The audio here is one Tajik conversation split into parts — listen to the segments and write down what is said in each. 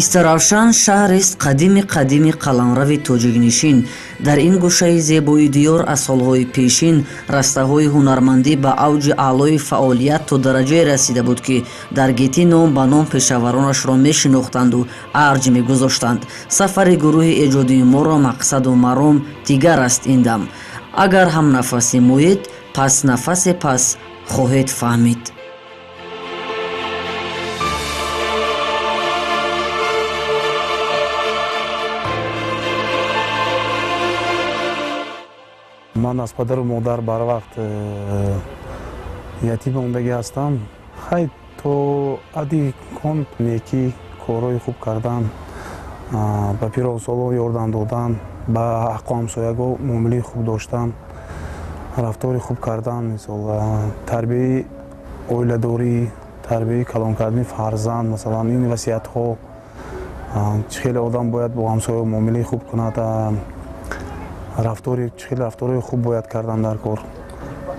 Истаравшан шаҳрест қадими қадими қаламрави тоҷикнишин. Дар ин гӯшаи зебои диёр аз солҳои пешин растаҳои ҳунармандӣ ба авҷи аълои фаъолият то дараҷае расида буд, ки дар гетӣ ном ба ном пешаваронашро мешинохтанду арҷ мегузоштанд. Сафари гурӯҳи эҷодии моро мақсаду маром дигар аст ин дам. Агар ҳамнафасе моед, пас нафасе пас хоҳед фаҳмид. Ман аз падару модар барвақт ятим мондагӣ ҳастам. Хай, то ади кон некӣ корҳои хуб кардан, ба пиросоло ёрдам додан, ба ҳаққу ҳамсояго муомилаи хуб доштан, рафтори хуб кардан, мисол, тарбияи оиладорӣ, тарбияи калон кардани фарзанд, масалан, ин васиятҳо, чӣ хеле одам бояд бо ҳамсоя муомилаи хуб кунад, рафтори чӣ хеле рафторҳои хуб бояд кардан дар кор.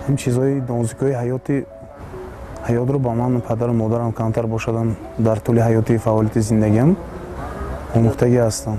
Ҳам чизҳои нозикҳои ҳаёти ҳаётро ба ман падару модарам камтар бошадам дар тӯли ҳаёти фаъолияти зиндагиам омӯхтагӣ ҳастам.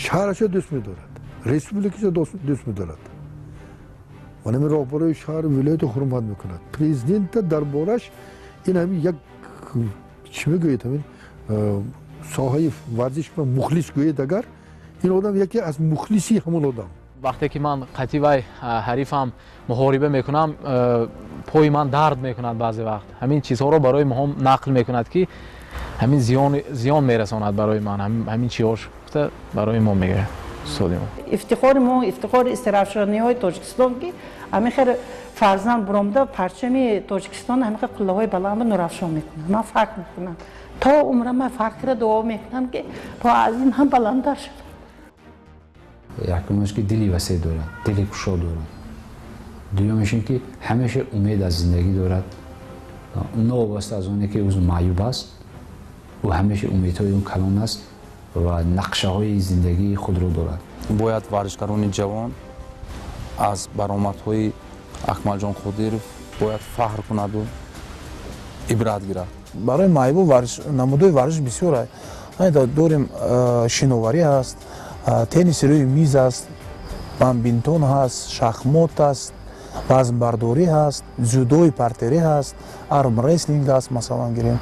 Шаҳрашо дӯст медорад, республикашо дӯст медорад ва нами роҳбарои шаҳру вилоятро ҳурмат мекунад. Президента дар бораш ин ҳамин як чӣ мегӯед, ҳамин соҳаи варзиш ва мухлис гӯед, агар ин одам яке аз мухлиси ҳамон одам. Вақте ки ман қатъи вай ҳарифам муҳориба мекунам, пои ман дард мекунад баъзе вақт. Ҳамин чизҳоро барои моҳом нақл мекунад, ки ҳамин зиён мерасонад барои ман, ҳамин чиҳош гуфта барои мо мегӯяд устоди мо. Ифтихори мо, ифтихори истаравшаниҳои Тоҷикистон, ки ҳамин хел фарзанд буромда парчами Тоҷикистон ҳамин хел қуллаҳои баландро нурафшон мекунад. Ман фахр мекунам, то умрам ман фахра дуо мекунам, ки то аз ин ҳам баландтар шавад. Якумаш ки дили васеъ дорад, дили кушод дорад. Дуюмаш ин ки ҳамеша умед аз зиндагӣ дорад, новобаста аз оне ки ӯ маъюб аст, ӯ ҳамеша умедҳои ӯ калон аст ва нақшаҳои зиндагии худро дорад. Бояд варзишгарони ҷавон аз баромадҳои Акмалҷон Қодиров бояд фахр кунаду ибрат гирад. Барои маъюбо намудҳои варзиш бисёр дорем. Шиноварӣ ҳаст, тенниси рӯи миз аст, бадминтон ҳаст, шахмот аст, вазнбардорӣ ҳаст, дзюдои партерӣ ҳаст, армреслинг ҳаст, масалан гирем,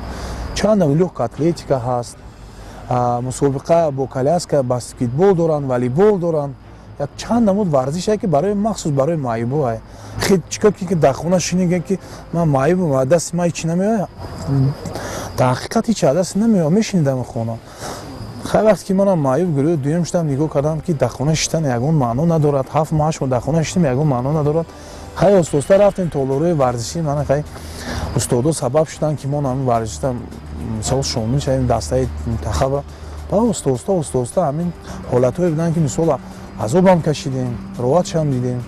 чанд навъи лёгкая атлетика ҳаст, мусобиқа бо коляска, баскетбол доранд, волейбол доранд. Як чанд намуд варзише ки барои махсус барои маъюбо чикор ки дар хона шиниген ки ман маъюбам, аз дасти ман ҳечи намеояд. Дар ҳақиқат ҳеч аз даст намеояд, мешинӣ дар хона. Хай, вақте ки манам маъюб гурӯҳи дуюм шудам, нигоҳ кардам, ки дар хона шиштан ягон маъно надорад. 7 моҳ, 8 моҳ дар хона шиштем, ягон маъно надорад. Хай, оста оста рафтем толораи варзишӣ. Мана, хай, устодо сабаб шуданд, ки мо ҳамин варзишта мисол шомил шавем дастаи мунтахаба. Ба оста оста, оста оста ҳамин ҳолатҳое буданд, ки мисол азобам кашидем, роҳатшам дидем.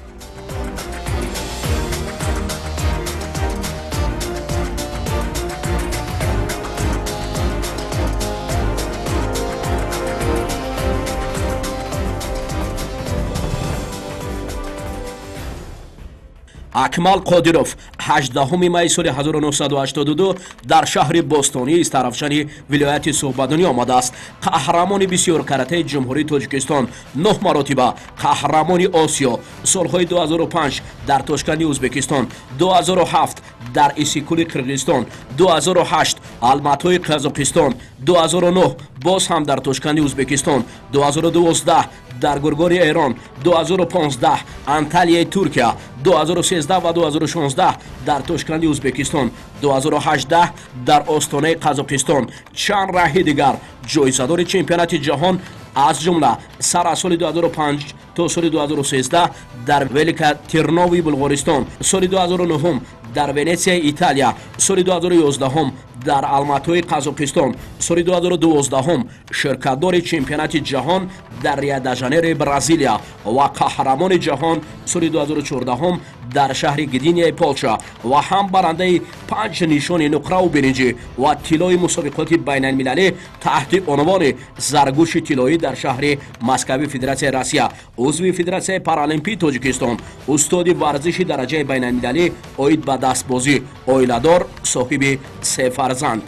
Акмал Қодиров 18 май соли 1982 дар шаҳри бостонии Истаравшани вилояти Суғд ба дунё омадааст. Қаҳрамони бисёркаратаи Ҷумҳурии Тоҷикистон, 9 маротиба қаҳрамони Осиё, солҳои 2005 дар Тошканди Ӯзбекистон, 2007 Дар Исикули Қирғизистон, 2008 Алматои Қазоқистон, 2009 боз ҳам дар Тошканди Ӯзбекистон, 2012 дар Гургори Эрон, 2015 Анталияи Туркия, 2013 ва 2016 дар Тошканди Ӯзбекистон, 2018 дар Остонаи Қазоқистон. Чанд раҳи дигар ҷоизадори чемпионати ҷаҳон, аз ҷумла сар аз соли 2005 то соли 2013 дар Велика Тирнови Булғористон, соли 2009 дар Венесияи Италия, соли 2011 дар Алматои Қазоқистон, соли 2012 ширкатдори чемпионати ҷаҳон дар Рио-де-Жанейрои Бразилия ва қаҳрамони ҷаҳон соли 2014 дар шаҳри Гдинияи Полша ва ҳам барандаи 5 нишони нуқраву биринҷӣ ва тиллои мусобиқоти байналмилалӣ таҳти унвони заргӯши тиллоӣ дар шаҳри Москави Федератсияи Россия, узви Федератсияи Паралимпии Тоҷикистон, устоди варзиши дараҷаи байналмилалӣ оид ба дастбозӣ, оиладор, соҳиби 3 фарзанд.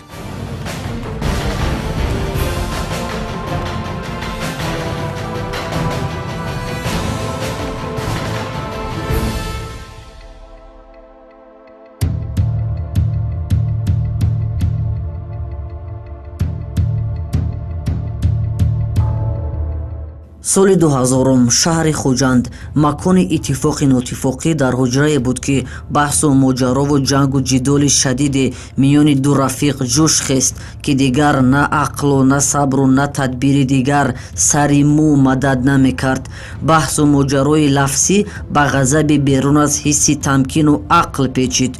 Соли 2000 шаҳри Хуҷанд макони иттифоқи нотифоқӣ дар ҳуҷрае буд, ки баҳсу моҷарову ҷангу ҷидоли шадиде миёни ду рафиқ ҷӯш хест, ки дигар на ақлу на сабру на тадбири дигар сари мӯ мадад намекард. Баҳсу моҷарои лафзӣ ба ғазаби берун аз ҳисси тамкину ақл печид.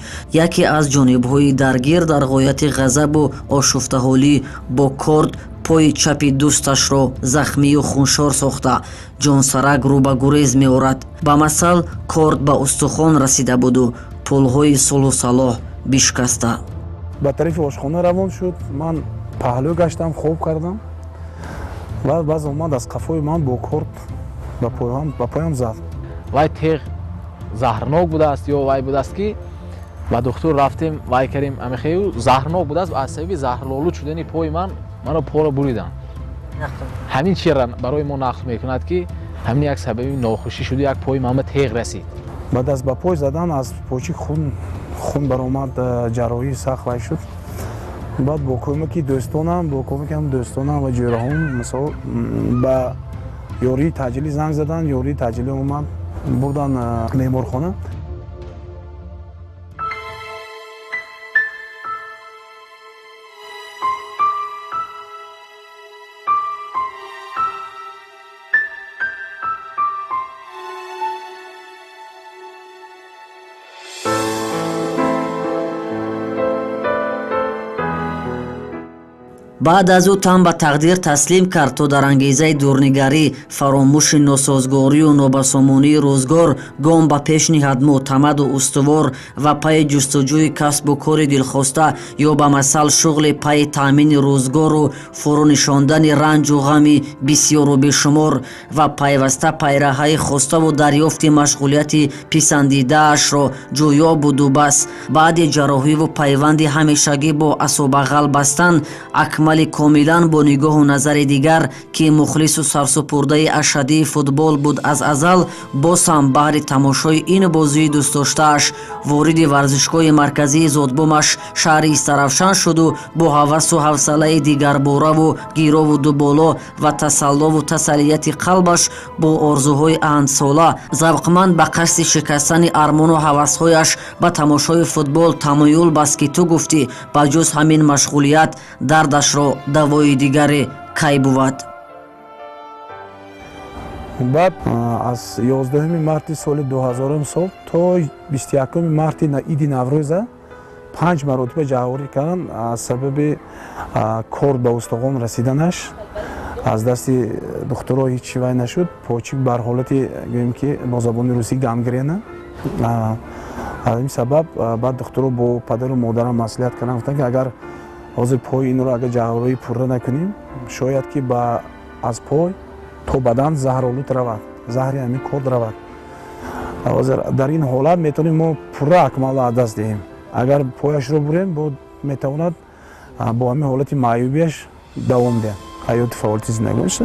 Яке аз ҷонибҳои даргир дар ғояти ғазабу ошуфтаҳолӣ бо корд пои чапи дӯсташро захмию хуншор сохта, ҷонсарак рӯ ба гурез меорад. Ба масал, корд ба устухон расида буду пулҳои сулҳу салоҳ бишкаста. Ба тарафи ошхона равон шуд. Ман паҳлӯ гаштам, хоб кардам ва баъз омад аз қафои ман бо корд ба поям зад. Вай теғ заҳрнок будааст ё вай будааст, ки ба духтур рафтем, вай кардем, амихею заҳрнок будааст. Аз сабаби заҳрлолуд шудани пои ман маро поро буриданд. Ҳамин чизро барои мо нақл мекунад, ки ҳамин як сабаби нохушӣ шуд, як пои ман ба теғ расид. Баъд аз ба пой задан аз почи хун баромад, ҷарроҳии сахт вай шуд. Баъд бо кӯмаки дӯстонам, бо кӯмаки ҳам дӯстонам ва ҷӯраҳом, мисол, ба ёрии таъҷилӣ занг задан, ёрии таъҷилӣ омад, бурдан меҳморхона. Баъд аз ӯ тан ба тақдир таслим кард, то дар ангезаи дурнигарӣ, фаромӯши носозгорию нобасомонии рӯзгор гом ба пеш ниҳад мӯътамаду устувор ва пайи ҷустуҷӯи касбу кори дилхоста ё ба масал шуғли пайи таъмини рӯзгору фурӯнишондани ранҷу ғами бисёру бешумор ва пайваста пайраҳаи хоставу дарёфти машғулияти писандидаашро ҷӯё буду бас. Баъди ҷарроҳиву пайванди ҳамешагӣ бо асобағал бастан, Акмали комилан бо нигоҳу назари дигар, ки мухлису сарсупурдаи ашаддии футбол буд аз азал, боз ҳам баҳри тамошои ин бозии дӯстдоштааш вориди варзишгоҳи марказии зодбумаш шаҳри Истаравшан шуду бо ҳавасу ҳавсалаи дигарбораву гирову дуболо ва тасаллову тасаллияти қалбаш бо орзуҳои аҳандсола завқманд ба қасди шикастани армону ҳавасҳояш ба тамошои футбол тамоюл баст, ки ту гуфтӣ ба ҷуз ҳамин машғулият дардашро давои дигаре кай бувад. Баъд аз 11 марти соли 2000 сол то 21 марти иди Наврӯза 5 маротиба ҷарроҳӣ карданд аз сабаби корд ба устухон расиданаш. Аз дасти духтуро ҳеҷ чи вай нашуд. Почик бар ҳолати, гӯем ки бо забони русӣ, гангрена. Аз ин сабаб баъд духтуро бо падару модарам маслиҳат карданд, гуфтанд, ки агар ҳозир пои инро агар ҷарроҳӣ пурра накунем, шояд ки аз пой то бадан заҳролуд равад, заҳри ҳамин корд равад. Ҳозир дар ин ҳолат метавонем мо пурра Акмалро аз даст диҳем. Агар пояшро бурем, метавонад бо ҳамин ҳолати маъюбиаш давом диҳад ҳаёти фаъолияти зиндагиаш.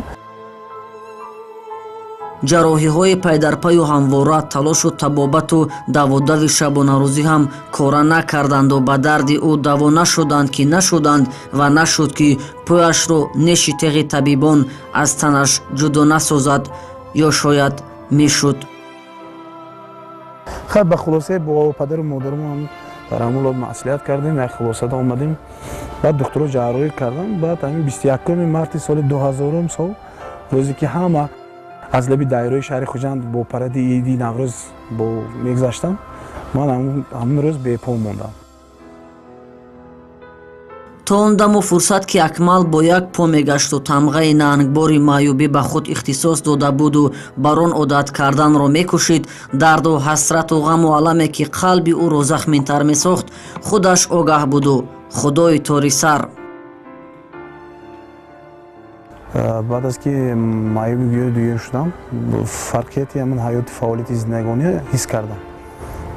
Ҷарроҳиҳои пайдарпаю ҳамвора, талошу табобату даводави шабонарӯзӣ ҳам кора накарданду ба дарди ӯ даво нашуданд, ки нашуданд ва нашуд, ки пояшро неши теғи табибон аз танаш ҷудо насозад, ё шояд мешуд. Хай, ба хулосае бо падару модарам дар ҳамон лот маслиҳат кардем, як хулосада омадем. Баъд духтуро ҷарроҳӣ кардам. Баъд ҳамин 21 марти соли 2000 сол, рӯзе ки ҳама аз лаби дайрои шаҳри Хуҷанд бо паради иди Наврӯз бо мегузаштам, ман ҳамон рӯз бепо мондам. То он даму фурсат, ки Акмал бо як по мегашту тамғаи нангбори маъюбӣ ба худ ихтисос дода буду бар он одат карданро мекӯшид, дарду ҳасрату ғаму аламе, ки қалби ӯро захминтар месохт, худаш огаҳ буду Худои торисар. Баъд аз ки маъюби гӯёи дуюм шудам, фарқияти ҳамин ҳаёти фаъолияти зиндагонӣ ҳис кардам,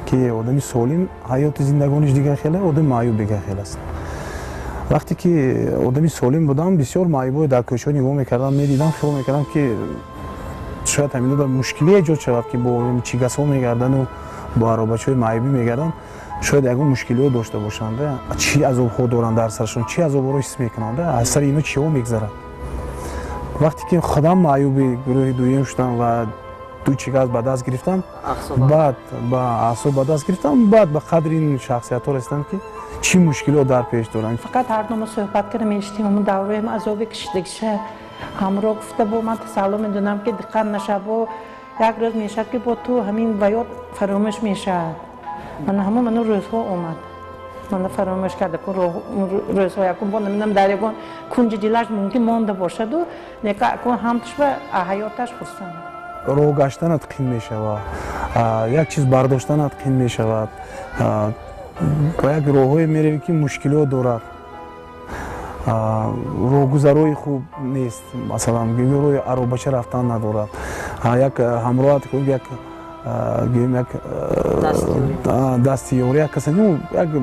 ки одами солим ҳаёти зиндагониш дигар хеле, одами маъюб дигар хел аст. Вақте ки одами солим будам, бисёр маъюбҳое дар кӯчаҳо нигоҳ мекардам, медидам, хиёл мекардам, ки шояд ҳамино дар мушкиле эҷод шавад, ки бо чигасҳо мегардану бо аробачаҳои маъюбӣ мегарданд, шояд ягон мушкилиҳо дошта бошанд, чӣ азобҳо доранд дар сарашон, чӣ азобҳоро ҳис мекунанд, аз сари ино чиҳо мегзарад. Вақте ки худам маъюби гурӯҳи дуюм шудам ва ду чигас ба даст гирифтам, баъд ба аъсоб ба даст гирифтам, баъд ба қадри ин шахсиятҳо расидам, ки чӣ мушкилиҳо дар пеш доранд. Фақат ҳар дома суҳбат карда мешитем, ҳамун давраи азоби кишидагиша ҳамроҳ гуфта бо ман тасалло медонам, ки диққат наша, бо як рӯз мешавад, ки бо ту ҳамин ваёт фаромӯш мешавад. Мана ҳамон ману рӯзҳо омад, мана фаромӯш карда кун рӯзҳо, якун бо намедонам дар ягон кунҷи дилаш мумкин монда бошаду, нека акун ҳамтуш ба ҳаёташ хурсанд. Роҳ гаштанат қин мешавад, як чиз бардоштанат қин мешавад, ба як роҳҳое меравӣ, ки мушкилиҳо дорад, роҳгузарои хуб нест, масалан роҳи аробача рафтан надорад, як ҳамроҳат, як гӯем, як дастиёрӣ, як каса,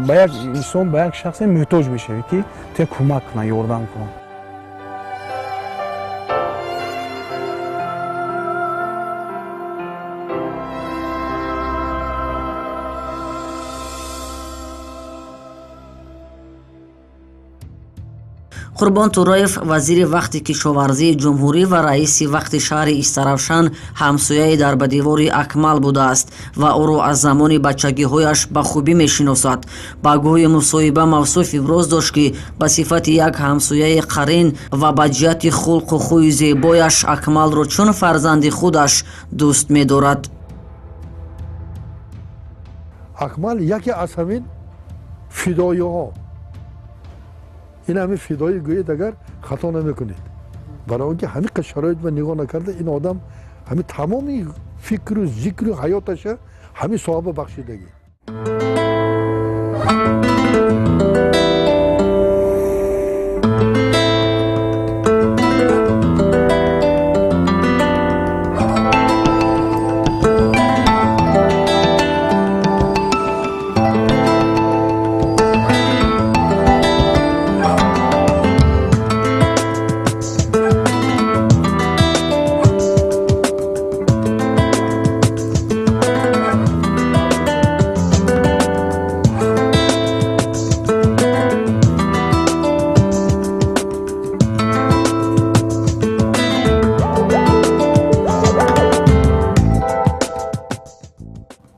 ба як инсон, ба як шахсе муҳтоҷ мешавӣ, ки туя кӯмак кунад, ёрдам кунад. Қурбон Тураев, вазири вақти кишоварзии ҷумҳурӣ ва раиси вақти шаҳри Истаравшан, ҳамсояи дар ба девори Акмал будааст ва ӯро аз замони бачагиҳояш ба хубӣ мешиносад. Ба гӯҳи мусоҳиба мавсуф иброз дошт, ки ба сифати як ҳамсояи қарин ва ба ҷиҳати хулқу хӯи зебояш Акмалро чун фарзанди худаш дӯст медорад. Акмал яке аз ҳамин фидоиҳо, ин ҳамин фидоӣ гӯед агар хато намекунед, барои он ки ҳамин қадр шароит ба нигоҳ накарда ин одам ҳамин тамоми фикру зикру ҳаёташа ҳамин соҳаба бахшидагӣ.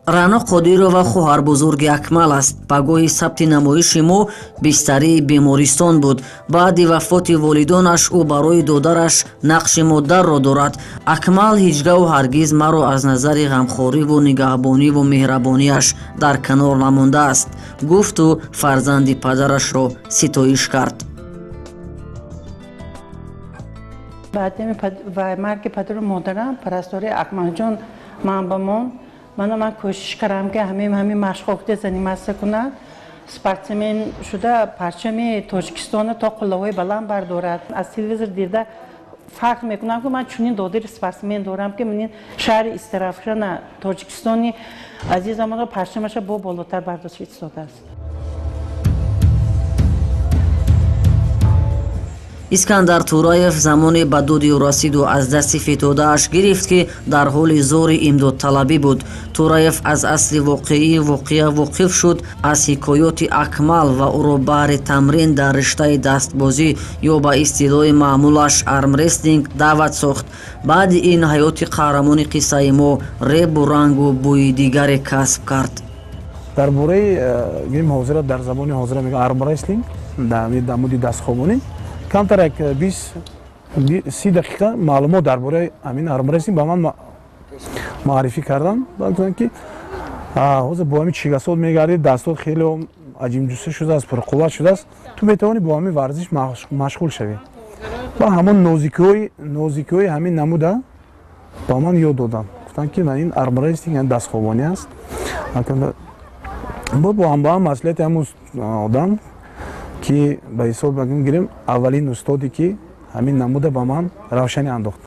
Рано Қодирова хоҳарбузурги Акмал аст. Ба гоҳи сабти намоиши мо бистарии бемористон буд. Баъди вафоти волидонаш ӯ барои додараш нақши модарро дорад. Акмал ҳеҷ гаҳу ҳаргиз маро аз назари ғамхориву нигаҳбониву меҳрабонияш дар канор намондааст, гуфту фарзанди падарашро ситоиш кард. Баъди марги падару модарам парастории Акмалҷон ман ба монд. Ман кӯшиш кардам, ки ҳамин машқҳо заниматься кунад, спортсмен шуда парчами Тоҷикистонро то қуллаҳои баланд бардорад. Аз телевизор дида фахр мекунам, ки ман чунин додари спортсмен дорам, ки ман шаҳри Истаравшана, Тоҷикистони азизамонро парчамаша бо болотар бардошта истодааст. Искандар Тураев замоне ба дуди ӯ расиду аз дасти фитодааш гирифт, ки дар ҳоли зори имдодталабӣ буд. Тураев аз асли воқеии воқеа воқиф шуд аз ҳикоёти Акмал ва ӯро баҳри тамрин дар риштаи дастбозӣ ё ба истилоҳи маъмулаш армреслинг даъват сохт. Баъди ин ҳаёти қаҳрамони қиссаи мо ребу рангу бӯи дигаре касб кард. Дар бораи гирим ҳозира дар забони ҳозира мегӯям армреслинг, дар муди дастхобонӣ камтар як 20-30 дақиқа маълумот дар бораи ҳамин армреслинг ба ман муаррифӣ карданд. Гуфтанд, ки ҳозир бо ҳамин чигасот мегардӣ, дастот хеле аҷимҷусса шудааст, пурқувват шудааст, ту метавонӣ бо ҳамин варзиш машғул шавӣ. Ва ҳамон нозикиҳои ҳамин намуда ба ман ёд доданд. Гуфтанд, ки ин армреслинг дастхобонӣ аст. Бо ҳам маслиҳати ҳамун одам, ки ба ҳисоб гирем аввалин устоде, ки ҳамин намуда ба ман равшанӣ андохт.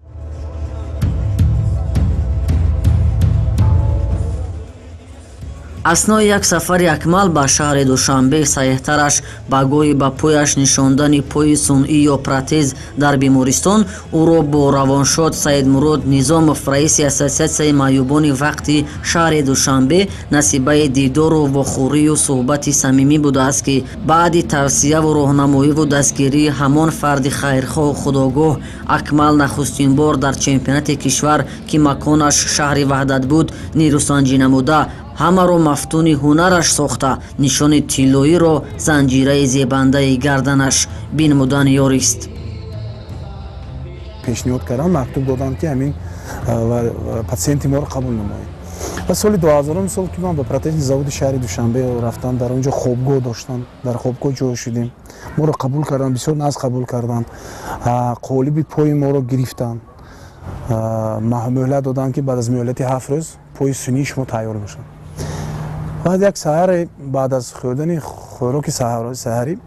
Аснои як сафари Акмал ба шаҳри Душанбе саҳеҳтараш ба гоҳи ба пояш нишондани пои сунъӣ ё протез дар бемористон ӯро бо равоншод Саидмурод Низомов, раиси Ассотсиатсияи маъюбони вақти шаҳри Душанбе, насибаи дидору вохӯрию суҳбати самимӣ будааст, ки баъди тавсияву роҳнамоиву дастгирии ҳамон фарди хайрхоҳу худогоҳ Акмал нахустин бор дар чемпионати кишвар, ки маконаш шаҳри Ваҳдат буд, нерӯсанҷӣ намуда, ҳамаро мафтуни ҳунараш сохта, нишони тиллоиро занҷираи зебандаи гарданаш бинмудан ёрист. Пешниҳод карданд, мактуб доданд, ки ҳамин патсиенти моро қабул намоед. Ва соли 2000 сол, ки ман ба протезни заводи шаҳри Душанбе рафтам, дар он ҷо хобгоҳ доштанд, дар хобгоҳ ҷой шудем. Моро қабул карданд, бисёр нағз қабул карданд, қолиби пои моро гирифтанд, муҳлат доданд, ки баъд аз муҳлати 7 рӯз пои сунъии шумо тайёр мешавад. Баъд як саҳаре, баъд аз хӯрдани хӯроки саҳарӣ,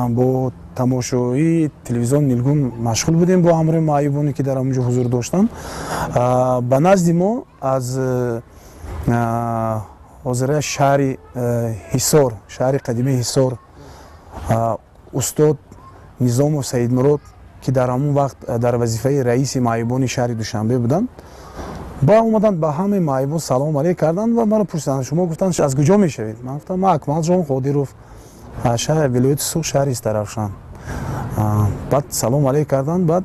бо тамошоии телевизион Нилгун машғул будем бо ҳамроҳи маъюбоне, ки дар ҳамонҷо ҳузур доштанд. Ба назди мо аз ҳозира шаҳри Ҳисор, шаҳри қадимаи Ҳисор, устод Низомов Саидмурод, ки дар ҳамон вақт дар вазифаи раиси маъюбони шаҳри Душанбе буданд, ба омаданд, ба ҳамаи маъюбон салом алейк карданд ва маро пурсиданд: «Шумо, гуфтанд, аз куҷо мешавед?» Ман гуфтам: «Ман Акмалҷон Қодиров, шаҳр вилояти Суғд, шаҳри Истаравшан». Баъд салом алейк карданд, баъд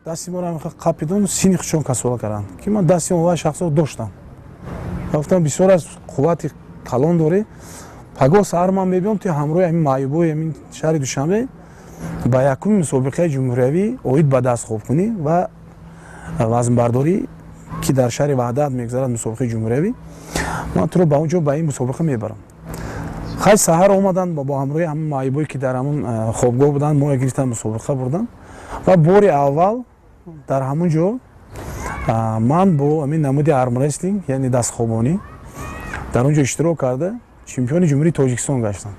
дасти моро қапидан, сини худшон касола карданд, ки ман дасти он шахсро доштам. Гуфтам: «Бисёр аз қуввати калон дорӣ, пагоҳ саҳар ман мебиём, ту ҳамроҳи ҳамин маъюбои ҳамин шаҳри Душанбе ба якуми мусобиқаи ҷумҳуриявӣ оид ба дастхобкунӣ ва вазнбардорӣ, ки дар шаҳри Ваҳдат мегузарад мусобиқаи ҷумҳуриявӣ, ман туро ба он ҷо ба ин мусобиқа мебарам». Хай, саҳар омаданд, бо ҳамроҳи ҳамон маъюбое, ки дар ҳамон хобгоҳ буданд, моя гирифтанд, мусобиқа бурданд. Ва бори аввал дар ҳамон ҷо ман бо ҳамин намуди армреслинг, яъне дастхобонӣ, дар он ҷо иштирок карда, чемпиони Ҷумҳурии Тоҷикистон гаштам.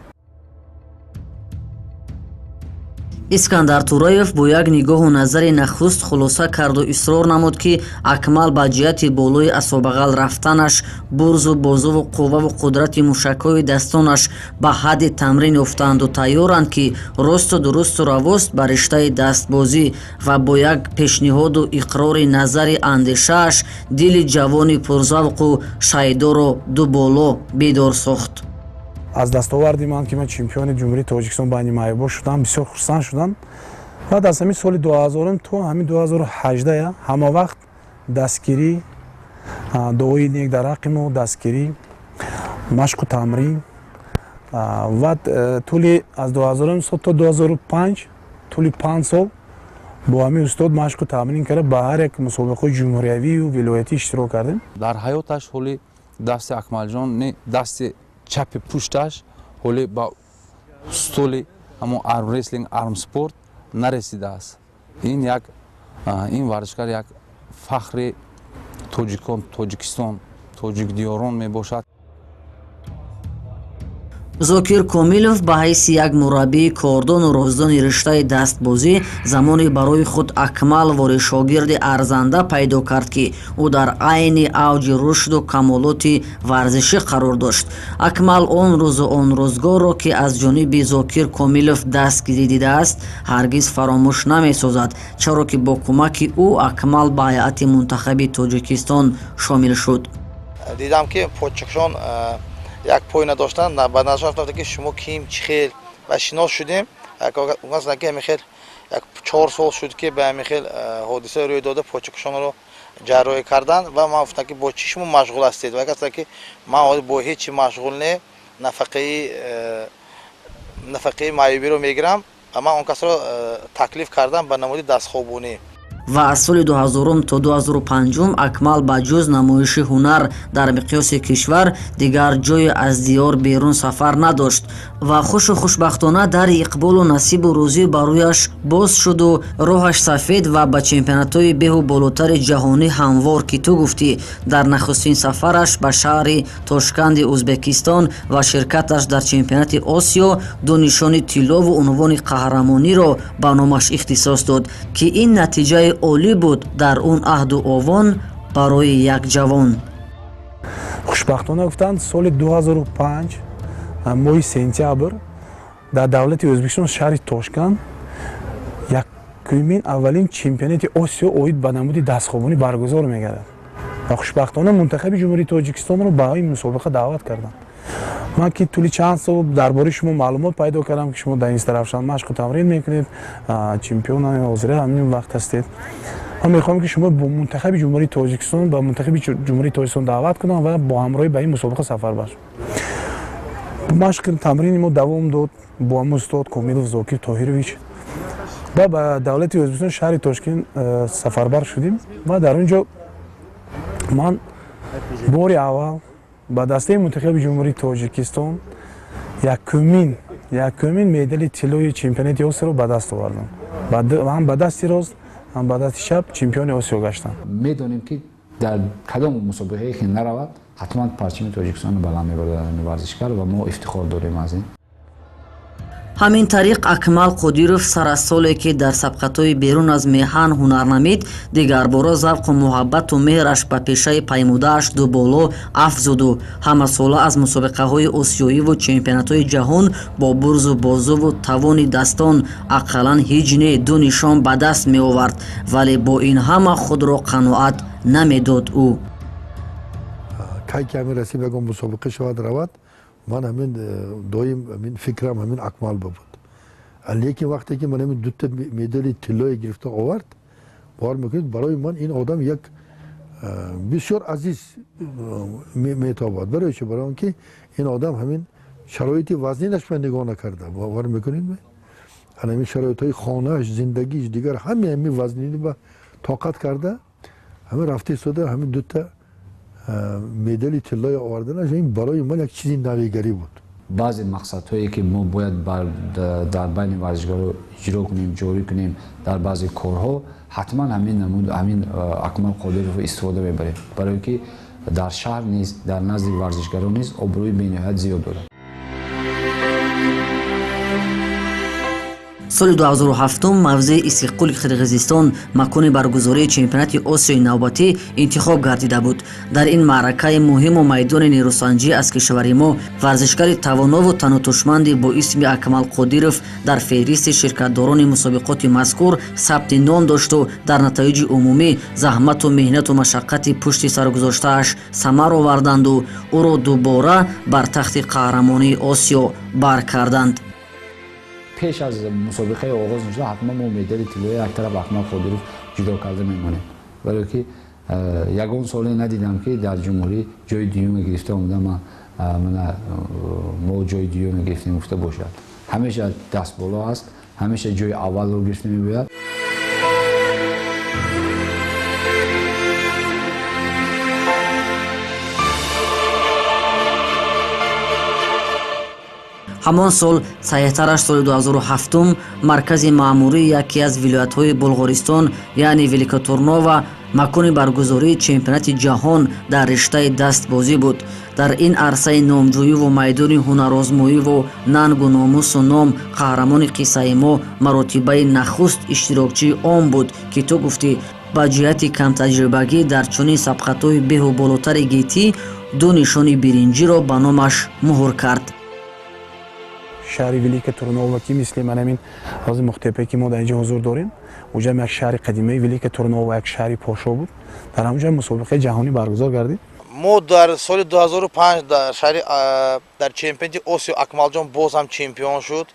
Искандар Тураев бо як нигоҳу назари нахуст хулоса карду исрор намуд, ки Акмал ба ҷиҳати болои асобағал рафтанаш, бурзу бозуву қувваву қудрати мушакҳои дастонаш ба ҳадди тамрин ёфтаанду тайёранд, ки росту дурусту равост ба риштаи дастбозӣ, ва бо як пешниҳоду иқрори назари андешааш дили ҷавони пурзавқу шайдоро дуболо бедор сохт. Аз дастоварди ман, ки ман чемпиони Ҷумҳурии Тоҷикистон байни маъюбо шудам, бисёр хурсанд шудам. Баъд аз ҳамин соли 2000 то ҳамин 2018 ҳама вақт дастгирӣ, дуои нек дар ҳаққи мо, дастгирӣ, машқу тамрин. Ва тӯли аз 2000 сол то 2005, тӯли 5 сол бо ҳамин устод машқу тамрин карда, ба ҳар як мусобиқаҳои ҷумҳуриявию вилоятӣ иштирок кардем. Дар ҳаёташ ҳоли дасти Акмалҷон, дасти чапи пушташ ҳоле ба столи ҳамон армреслинг, армспорт нарасидааст. Ин як ин варзишгар як фахри тоҷикон, Тоҷикистон, тоҷикдиёрон мебошад. Зокир Комилов ба ҳайси як мураббии кордону роздони риштаи дастбозӣ замоне барои худ Акмал вори шогирди арзанда пайдо кард, ки ӯ дар айни авҷи рушду камолоти варзишӣ қарор дошт. Акмал он рӯзу он рӯзгорро, ки аз ҷониби Зокир Комилов дастгирӣ дидааст, ҳаргиз фаромӯш намесозад, чаро ки бо кӯмаки ӯ Акмал ба ҳайати мунтахаби Тоҷикистон шомил шуд. Дидам, ки почакшон як пой надоштанд. Ба назар рафтам, ки шумо ким, чӣ хел, ва шинос шудем. Ки ҳамин хел як 4 сол шуд, ки ба ҳамин хел ҳодиса рӯй дода, почакшонро ҷарроҳӣ карданд. Ва ман гуфтам, ки бо чӣ шумо машғул ҳастед? Ва гуфтанд, ки ман бо ҳеҷ чи машғул не, нафақаи маъюбиро мегирам. Ва ман он касро таклиф кардам ба намуди дастхобонӣ. Ва аз соли 2000 то 2005 Акмал ба ҷуз намоиши ҳунар дар миқёси кишвар дигар ҷое аз диёр берун сафар надошт. Ва хушу хушбахтона дари иқболу насибу рӯзӣ ба рӯяш боз шуду роҳаш сафед ва ба чемпионатҳои беҳу болотари ҷаҳонӣ ҳамвор, ки ту гуфтӣ, дар нахустин сафараш ба шаҳри Тошканди Ӯзбекистон ва ширкаташ дар чемпионати Осиё ду нишони тиллову унвони қаҳрамониро ба номаш ихтисос дод, ки ин натиҷаи олӣ буд дар он аҳду овон барои як ҷавон. Хушбахтона гуфтанд, соли 2005 моҳи сентябр дар давлати Ӯзбекистон, шаҳри Тошканд, якумин, аввалин чемпионати Осиё оид ба намуди дастхобонӣ баргузор мегардад ва хушбахтона мунтахаби Ҷумҳурии Тоҷикистонро ба ин мусобиқа даъват карданд. Ман ки тӯли чанд сол дар бораи шумо маълумот пайдо кардам, ки шумо дар ин Истаравшан машқу тамрин мекунед, чемпион ҳозира ҳамин вақт ҳастед, ман мехоҳам, ки шумо бо мунтахаби Ҷумҳурии Тоҷикистон, ба мунтахаби Ҷумҳурии Тоҷикистон даъват кунам ва бо ҳамроҳӣ ба ин мусобиқа сафар башам. Машқи тамрини мо давом дод бо ҳамон устод Комилов Зокир Тоҳирович ва ба давлати Ӯзбекистон, шаҳри Тошкент сафарбар шудим. Ва дар он ҷо ман бори аввал ба дастаи мунтахаби Ҷумҳурии Тоҷикистон якумин медали тиллои чемпионати Осиёро ба даст овардам. Ҳам ба дасти рост, ҳам ба дасти чап чемпиони Осиё гаштам. Медонем, ки дар кадом мусобиқае ки наравад, ҳатман парчами Тоҷикистонро баланд мебарад варзишгар ва мо ифтихор дорем аз ин. Ҳамин тариқ Акмал Қодиров сар аз соле, ки дар сабқатҳои берун аз меҳан ҳунарнамид, дигарбора завқу муҳаббату меҳраш ба пешаи паймудааш дуболо афзуду ҳамасола аз мусобиқаҳои осиёиву чемпионатҳои ҷаҳон бо бурзу бозуву тавони дастон ақаллан ҳеҷ не ду нишон ба даст меовард. Вале бо ин ҳама худро қаноат намедод ӯ. Кай ки ҳамин расиб ягон мусобиқа шавад, равад, ман ҳамин доим ҳамин фикрам ҳамин Акмал буд. Лекин вақте ки ман ҳамин дута медали тиллое гирифта овард, бовар мекунед, барои ман ин одам як бисёр азиз метобад. Барои чи? Барои он ки ин одам ҳамин шароити вазнинаш ба нигоҳ накарда, бовар мекунед, ҳамин шароитҳои хонааш, зиндагиш, дигар ҳами ҳамин вазнини ба тоқат карда, ҳамин рафта истода, ҳамин дута медали тиллои оварданаш, ин барои ман як чизи навигарӣ буд. Баъзе мақсадҳое, ки мо бояд дар байни варзишгаро иҷро кунем, ҷорӣ кунем, дар баъзе корҳо ҳатман ҳамин намуд, ҳамин Акмал Қодировро истифода мебарем, барое ки дар шаҳр низ, дар назди варзишгарон низ обрӯи бениҳоят зиёд дорад. Соли 2007 мавзеи Истиққули Қирғизистон макони баргузории чемпионати Осиёи навбатӣ интихоб гардида буд. Дар ин маъракаи муҳиму майдони нерӯсанҷӣ аз кишвари мо варзишгари тавонову танутушманди бо исми Акмал Қодиров дар феҳристи ширкатдорони мусобиқоти мазкур сабти ном дошту дар натоиҷи умумӣ заҳмату меҳнату машаққати пушти саргузоштааш самар оварданду ӯро дубора бар тахти қаҳрамонии Осиё бар карданд. Пеш аз мусобиқаи оғоз нашуда, ҳатман мо медали тиллои як тараф Акмал Қодиров ҷудо карда мемонем, барое ки ягон соле надидам, ки дар ҷумҳурӣ ҷои дуюме гирифта омада, мо ҷои дуюме гирифтем гуфта бошад. Ҳамеша дастболо аст, ҳамеша ҷои аввалро гирифта мебояд. Ҳамон сол, саҳеҳтараш соли 2007, маркази маъмурии яке аз вилоятҳои Булғористон, яъне Великотурнова, Макони баргузории чемпионати ҷаҳон дар риштаи дастбозӣ буд. Дар ин арсаи номҷӯиву майдони ҳунарозмоиву нангу номусу ном қаҳрамони қиссаи мо маротибаи нахуст иштирокчии он буд, ки ту гуфтӣ ба ҷиҳати камтаҷрибагӣ дар чунин сабқатҳои беҳу болотари гетӣ ду нишони биринҷиро ба номаш муҳр кард. Шаҳри Великая Турнова, ки мисли манамин ҳозир Мухтепе, ки мо дар инҷо ҳузур дорем, уҷам як шаҳри қадимаи Великая Турнова, як шаҳри пошо буд. Дар ҳамонҷо мусобиқаи ҷаҳонӣ баргузор гардид. Мо дар соли 2005 дар шаҳри дар чемпионати Осиё Акмалҷон боз ҳам чемпион шуд.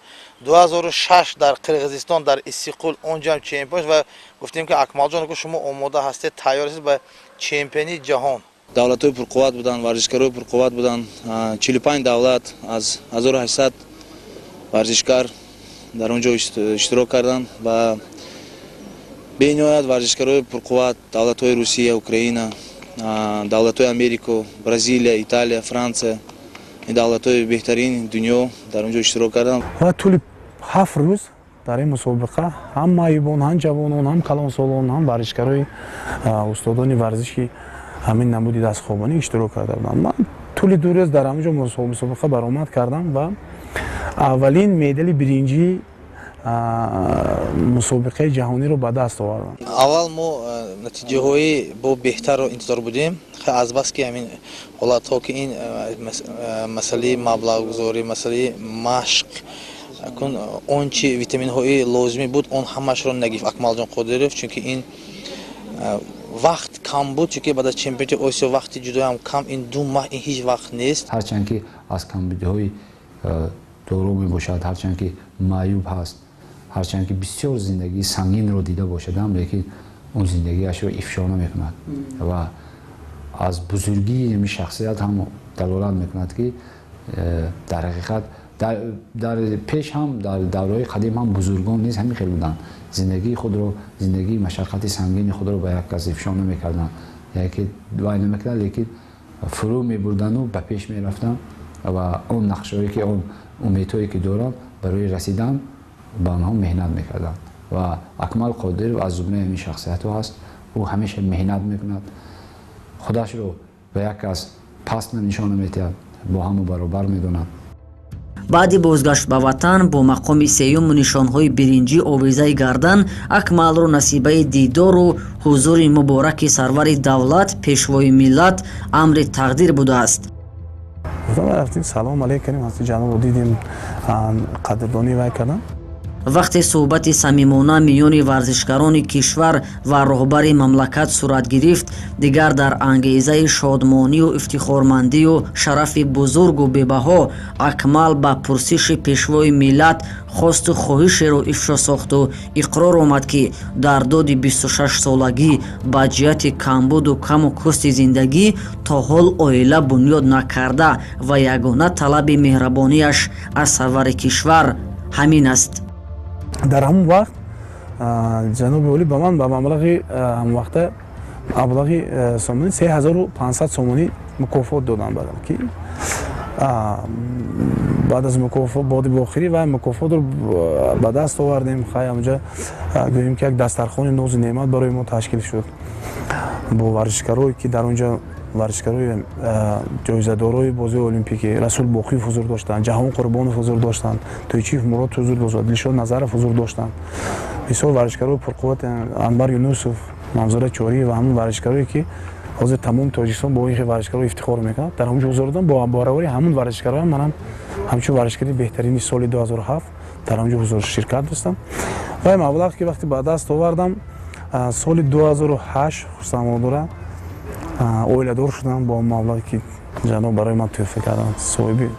2006 дар Қирғизистон дар Иссиқул онҷо ҳам чемпион шуд ва гуфтем, ки Акмалҷон, шумо омода ҳастед, тайёр ҳастед ба чемпиони ҷаҳон. Давлатҳои пурқувват буданд, варзишгарои пурқувват буданд. 45 давлат аз 1800 варзишгар дар он ҷо иштирок карданд ва бениҳоят варзишгарои пурқувват давлатҳои Русия, Украина, давлатҳои Америко, Бразилия, Италия, Франсия, ин давлатҳои беҳтарини дунё дар он ҷо иштирок карданд. Ва тӯли 7 рӯз дар ин мусобиқа ҳам маъюбон, ҳам ҷавонон, ҳам калонсолон, ҳам варзишгарои устодони варзиши ҳамин намуди дастхобонӣ иштирок карда буданд. Ман тӯли 2 рӯз дар ҳамон ҷо мусобиқа баромад кардам ва аввалин медали биринҷии мусобиқаи ҷаҳониро ба даст овардам. Аввал мо натиҷаҳои бо беҳтарро интизор будем. Азбаски ҳамин ҳолатҳо, ки ин масъалаи маблағгузорӣ, масъалаи машқ, он чи витаминҳои лозимӣ буд, он ҳамашро нагирифт Акмалҷон Қодиров, чунки ин вақт кам буд, чунки баъд аз чемпионати Осиё вақти ҷудоям кам, ин 2 маҳ ин ҳеҷ вақт нест. Ҳарчанд ки аз камбудиҳои дору мебошад, ҳарчанд ки маъюб ҳаст, ҳарчанд ки бисёр зиндагии сангинро дида бошадам, лекин он зиндагиашро ифшо намекунад ва аз бузургии ҳамин шахсият ҳам далолат мекунад, ки дар ҳақиқат дар пеш ҳам дар давраҳои қадим ҳам бузургон низ ҳамин хел буданд. Зиндагии худро, зиндагии машаққати сангини худро ба як кас ифшо намекарданд, яъне ки вай намекарданд, лекин фурӯ мебурдану ба пеш мерафтанд ва он нақшҳое ки он умедҳое ки доранд барои расидан ба онҳо меҳнат мекарданд. Ва Акмал Қодиров аз зумраи ҳамин шахсиятҳо ҳаст. Ӯ ҳамеша меҳнат мекунад, худашро ба як кас паст нишона метиҳад, бо ҳаму баробар медонад. Баъди бозгашт ба ватан бо мақоми сеюму нишонҳои биринҷӣ овезаи гардан Акмалро насибаи дидору ҳузури мубораки сарвари давлат, пешвои миллат амри тақдир будааст. Рафтем, салом алейк кардем, ҳазрати ҷанобро дидем, қадрдонӣ вай кардам. Вақте суҳбати самимона миёни варзишгарони кишвар ва роҳбари мамлакат сурат гирифт, дигар дар ангезаи шодмонию ифтихормандию шарафи бузургу бебаҳо Акмал ба пурсиши пешвои миллат хосту хоҳишеро ифшо сохту иқрор омад, ки дар доди 26-солагӣ ба ҷиҳати камбуду каму кӯсти зиндагӣ то ҳол оила бунёд накарда ва ягона талаби меҳрабонияш аз сарвари кишвар ҳамин аст. Дар ҳамон вақт ҷаноби олӣ ба ман ба маблағи ҳамвақта маблағи сомонӣ 3500 сомонӣ мукофот доданд, баъдам ки баъд аз мукофот боди бохирӣ ва мукофотро ба даст овардем. Хай, ҳамонҷа гӯем ки як дастархони нозу неъмат барои мо ташкил шуд бо варзишгарое ки дар онҷо варзишгарои ҷоизадорои бозиҳои олимпикӣ Расул Боқиев ҳузур доштанд, Ҷаҳон Қурбонов ҳузур доштанд, Тойчиев Мурод ҳузур дошт, Дилшод Назаров ҳузур доштанд. Бисёр варзишгарои пурқувват, Анвар Юнусов, Манзура Чориев ва ҳамон варзишгарое ки ҳозир тамоми Тоҷикистон бо ин варзишгаро ифтихор мекунад, дар ҳамон ҷо ҳузур додам. Бо баробари ҳамон варзишгароам манам ҳамчун варзишгари беҳтарини соли 2007 дар ҳамон ҷо ҳузур ширкат доштам. Ва маблағ ки вақте ба даст овардам соли 2008 хурсандмодора оиладор шудам бо маблағе ки ҷаноб барои ман тӯҳфа карданд. Соҳиби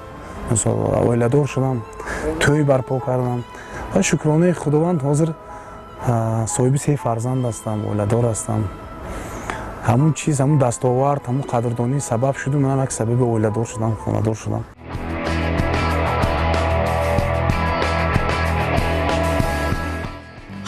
оиладор шудам, тӯй барпо кардам ва шукронаи Худованд ҳозир соҳиби 3 фарзанд ҳастам, оиладор ҳастам. Ҳамун чиз, ҳамун дастовард, ҳамун қадрдонӣ сабаб шуду манам як сабаби оиладор шудам, хонадор шудам.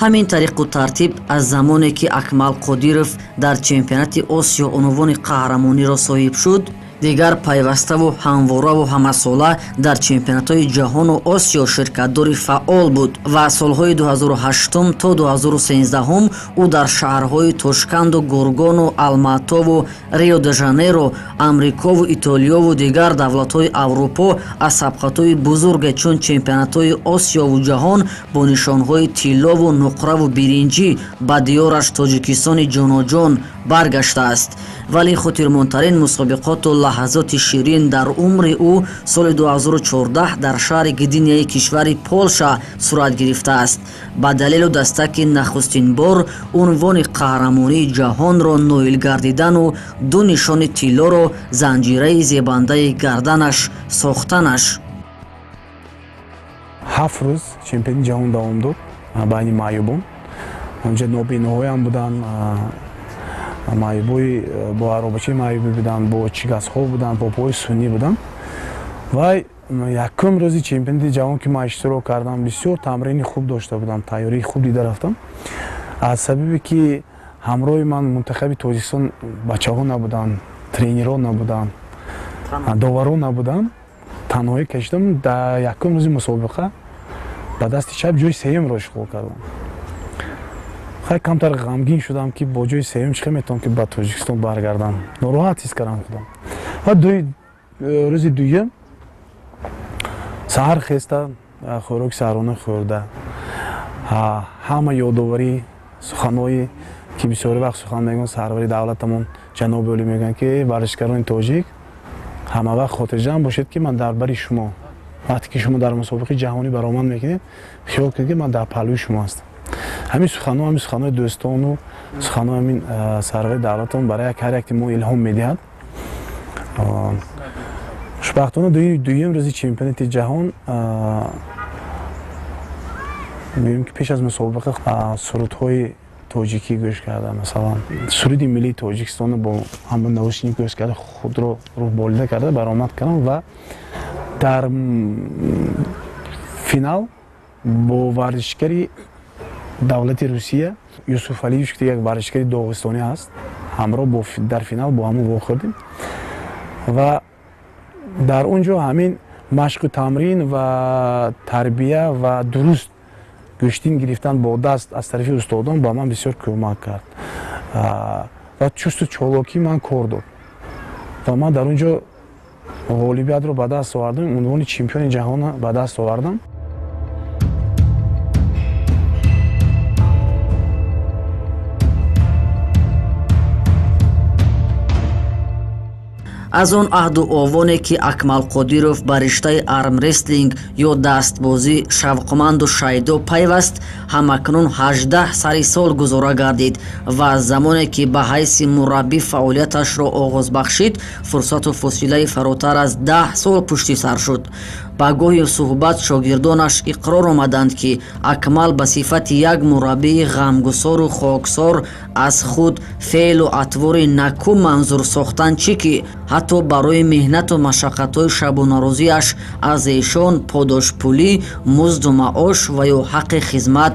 Ҳамин тариқу тартиб аз замоне ки Акмал Қодиров дар чемпионати Осиё унвони қаҳрамониро соҳиб шуд, Дигар пайваставу ҳамвораву ҳамасола дар чемпионатҳои ҷаҳону Осиё ширкатдори фаъол буд ва солҳои 2008 то 2013 ӯ дар шаҳрҳои Тошканду Гургону Алматову Рио-де-Жанейро, Амрикову Итолиёву дигар давлатҳои Аврупо аз сабқатҳои бузурге чун чемпионатҳои Осиёву ҷаҳон бо нишонҳои тиллову нуқраву биринҷӣ ба диёраш Тоҷикистони ҷоноҷон баргаштааст. Вале хотирмонтарин мусобиқоту лаҳзоти ширин дар умри ӯ соли 2014 дар шаҳри Гдиняи кишвари Полша сурат гирифтааст. Ба далелу дастаки нахустин бор унвони қаҳрамонии ҷаҳонро ноил гардидану ду нишони тиллоро занҷираи зебандаи гарданаш сохтанаш. 7 рӯз чемпиони ҷаҳон давом дод байни маъюбон. Онҷа нобиноҳоям буданд, маъюбои бо аробачаи маъюбӣ буданд, бо чигасҳо буданд, бо пои суннӣ буданд. Ва якум рӯзи чемпионати ҷаҳон ки ман иштирок кардам, бисёр тамрини хуб дошта будам, тайёрии хуб дида рафтам. Аз сабабе ки ҳамроҳи ман мунтахаби Тоҷикистон бачаҳо набуданд, тренерҳо набуданд, доварҳо набуданд, танҳоӣ кашидам. Дар якум рӯзи мусобиқа ба дасти чап ҷои сеюмро ишғол кардам. Хай камтар ғамгин шудам ки бо ҷои сеюм чӣ метавонам ки ба Тоҷикистон баргардам. Нороҳат ҳис кардам худам. Ва рӯзи дуюм саҳар хеста, хӯроки саҳарона хӯрда, ҳама ёдоварӣ суханҳое ки бисёри вақт сухан мегӯянд сарвари давлатамон ҷаноби олӣ мегӯянд ки варзишгарони тоҷик ҳама вақт хотирҷамъ бошед ки ман дар бари шумо, вақте ки шумо дар мусобиқаи ҷаҳонӣ баромад мекунед, хиёл кунед ки ман дар паҳлӯи шумо ҳастам. Ҳамин суханҳо, ҳамин суханҳои дӯстону суханҳои ҳамин сарвари давлатамон барои ҳар яке мо илҳом медиҳад. Хушбахтона дуюм рӯзи чемпионати ҷаҳон мебинем ки пеш аз мусобиқа сурудҳои тоҷикӣ гӯш карда, масалан суруди миллии Тоҷикистонро бо ҳама наушник гӯш карда, худро рӯҳболида карда баромад кардам ва дар финал бо варзишгари давлати Русия Юсуф Алиевич, ки як варзишгари доғистонӣ ҳаст, ҳамроҳ дар финал бо ҳамон вохӯрдем ва дар он ҷо ҳамин машқу тамрин ва тарбия ва дуруст гӯштин гирифтан бо даст аз тарафи устодон ба ман бисёр кӯмак кард ва чусту чолокӣ ман кор дод ва ман дар он ҷо ғолибиятро ба даст овардам, унвони чемпиони ҷаҳонро ба даст овардам. Аз он аҳду овоне ки Акмал Қодиров ба риштаи армрестлинг ё дастбозӣ шавқманду шайдо пайваст, ҳамакнун 18 сари сол гузора гардид ва аз замоне ки ба ҳайси мураббӣ фаъолияташро оғоз бахшид, фурсату фосилаи фаротар аз 10 сол пушти сар шуд. Ба гоҳи суҳбат шогирдонаш иқрор омаданд ки Акмал ба сифати як мураббии ғамгусору хоксор аз худ феълу атвори наку манзур сохтан чӣ ки ҳатто барои меҳнату машаққатҳои шабонарӯзиаш аз эшон подошпулӣ, музду маош ва ё ҳаққи хизмат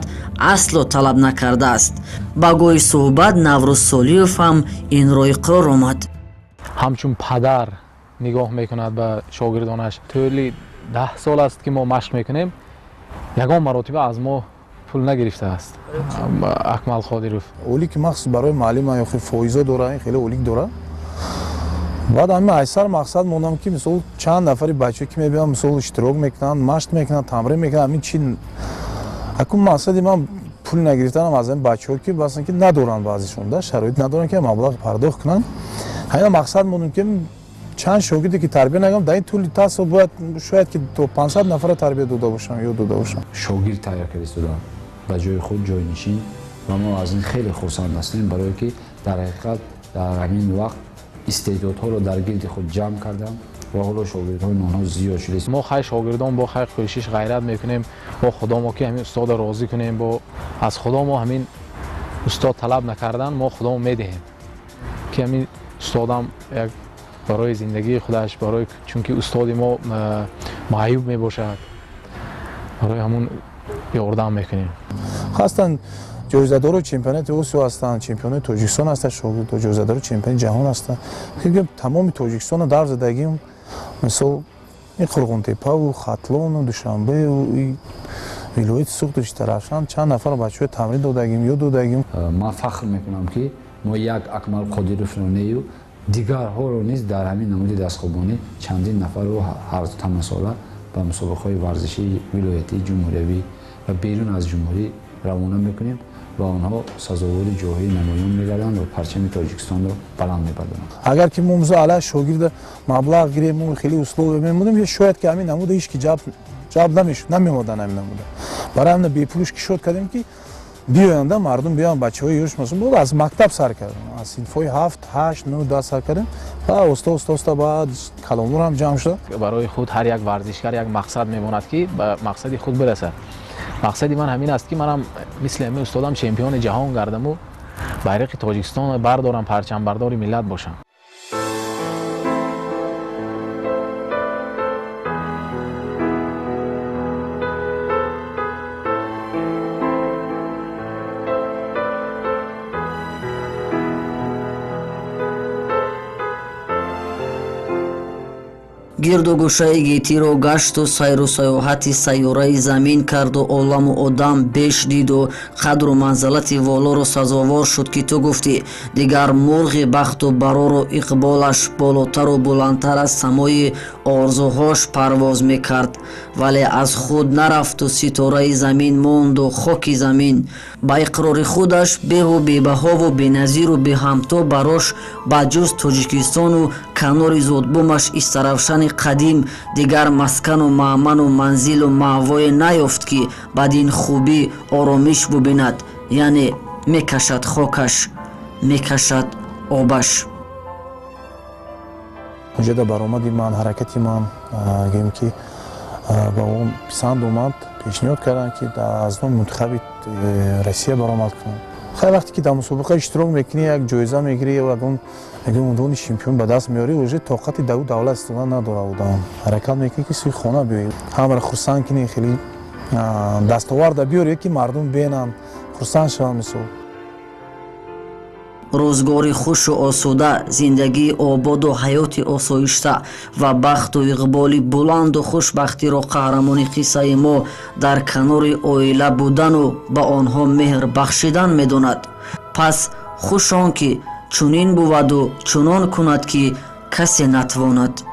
асло талаб накардааст. Ба гоҳи суҳбат Наврӯз Солиев ҳам инро иқрор омад. Ҳамчун падар нигоҳ мекунад ба шогирдонаш. Тӯли 10 сол аст ки мо машқ мекунем, ягон маротиба аз мо пул нагирифтааст Акмал Қодиров. Олик махсус барои муаллима ё фоизо дора, хеле олик дора. Баъд ҳамин айсар мақсад мондам ки мисол чанд нафари бачаҳо ки мебиёнд, мисол иштирок мекунанд, машқ мекунанд, тамрин мекунанд, ҳамин чи акун мақсади ман пул нагирифтанам аз ҳамин бачаҳо ки басан ки надоранд, баъзешон да шароит надоранд ки маблағ пардохт кунанд. Ҳамин мақсад мондам ки чанд шогирде ки тарбия накардам, дар ин тӯли 10 сол бояд шояд ки то 500 нафара тарбия дода бошам ё дода бошам. Шогирд тайёр карда истодам ба ҷои худ ҷойнишин ва мо аз ин хеле хурсанд ҳастем, барое ки дар ҳақиқат дар ҳамин вақт истеъдодҳоро дар гирди худ ҷамъ кардам ва ҳоло шогирдҳои онҳо зиёд шудааст. Мо хай шогирдон бо хай кӯшиш ғайрат мекунем, бо худо мо ки ҳамин устодро розӣ кунем, бо аз худо мо ҳамин устод талаб накардан мо худо медиҳем ки ҳамин устодам як барои зиндагии худаш, барои чунки устоди мо маъюб мебошад, барои ҳамун ёрдам мекунем. Ҳастанд Ҷоизадори чемпионати Осиё ҳастанд, чемпиони Тоҷикистон ҳастанд, ҷоизадори чемпиони ҷаҳон ҳастанд. Тамоми Тоҷикистонро дар задагим, мисол ин Қурғонтепаву Хатлону Душанбеу вилояти Суғду Истаравшан чанд нафар бачаҳо тамрин додагим, ёд додагим. Ман фахр мекунам, ки мо як Акмал Қодировро нею, дигарҳоро низ дар ҳамин намуди дастхобонӣ чандин нафарро ҳар тамасола ба мусобиқаҳои варзишии вилоятӣ, ҷумҳуриявӣ ва берун аз ҷумҳурӣ равона мекунем ва онҳо сазовори ҷойҳои намоён мегарданд ва парчами Тоҷикистонро баланд мебардоранд. Агар ки мо мисол алайҳи шогирда маблағ гирем, мо хеле условия мемонем, шояд ки ҳамин намуда ҳеч ки ҷалб намешуд, намемоданд ҳамин намуда. Барои ҳамин бепулиш кишод кардем, ки биёянда мардум, биёянд бачаҳои ёш. Масалан, аз мактаб сар кардем, аз синфҳои 7, 8, 9, 10 сар кардем ва оста оста оста баъд калонлор ҳам ҷамъ шуд. Барои худ ҳар як варзишгар як мақсад мемонад, ки ба мақсади худ бирасад. Мақсади ман ҳамин аст, ки манам мисли ҳамин устодам чемпиони ҷаҳон гардаму байрақи Тоҷикистонро бардорам, парчамбардори миллат бошам. Гирду гӯшаи гетиро гашту сайру саёҳати сайёраи замин карду оламу одам беш диду қадру манзалати волоро сазовор шуд, ки ту гуфтӣ дигар мурғи бахту барору иқболаш болотару буландтар аз самои орзуҳош парвоз мекард, вале аз худ нарафту ситораи замин монду хоки замин. Ба иқрори худаш беҳу бебаҳову беназиру беҳамто барош ба ҷуз Тоҷикистону канори зодбумаш Истаравшани қадим дигар маскану маъману манзилу маъвое наёфт, ки бадин хубӣ оромиш бубинад, яъне мекашад хокаш, мекашад обаш. Ҳуҷҷата баромади ман, ҳаракати ман, гӯем ки ба он писанд омад, пешниҳод карданд, ки аз номи мунтахаби Россия баромад кунам. Хай, вақте ки дар мусобиқа иштирок мекунӣ, як ҷоиза мегирӣ, ягон унвони чемпион ба даст меорӣ, уже тоқати дар давлат истодан надорад одам. Ҳаракат мекунӣ, ки сӯи хона биёӣ, ҳамаро хурсанд кунӣ, хеле дастоварда биёрӣ, ки мардум бинанд, хурсанд шаванд. Мисол, рӯзгори хушу осуда, зиндагии ободу ҳаёти осоишта ва бахту иқболи буланду хушбахтиро қаҳрамони қиссаи мо дар канори оила будану ба онҳо меҳр бахшидан медонад. Пас хуш он ки чунин буваду чунон кунад, ки касе натвонад.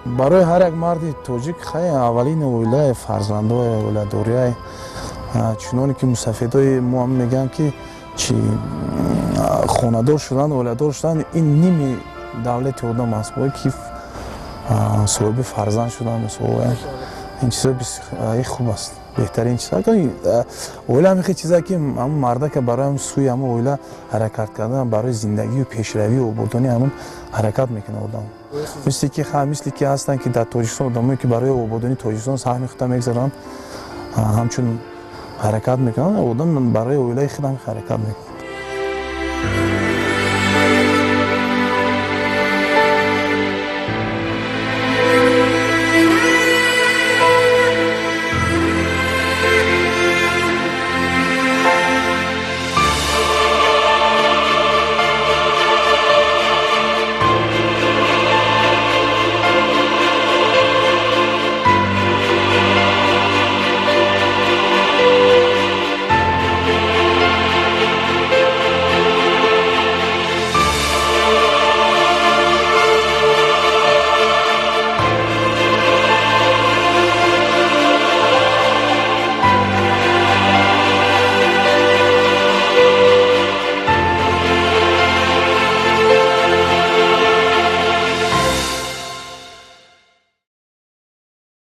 Барои ҳар як марди тоҷик хай аввалин оилаи, фарзандои, оиладориай. Чуноне ки мусафедои мо ҳам мегӯянд, ки чи хонадор шудан, оиладор шудан ин ними давлати одам аст. Бояд ки соҳиби фарзанд шудан, мисол, ин чизо хуб аст, беҳтарин чиз. Оила ҳамин хел чизе, ки ҳамун мардака барои ҳамун сӯи ҳамун оила ҳаракат кардан, барои зиндагию пешравию ободонии ҳамун ҳаракат мекунад одам. Мисли ки мисли ки ҳастанд, ки дар Тоҷикистон одамое, ки барои ободонии Тоҷикистон саҳми худро мегузаранд, ҳамчун ҳаракат мекунанд, одам барои оилаи худ ҳам ҳаракат мекунад.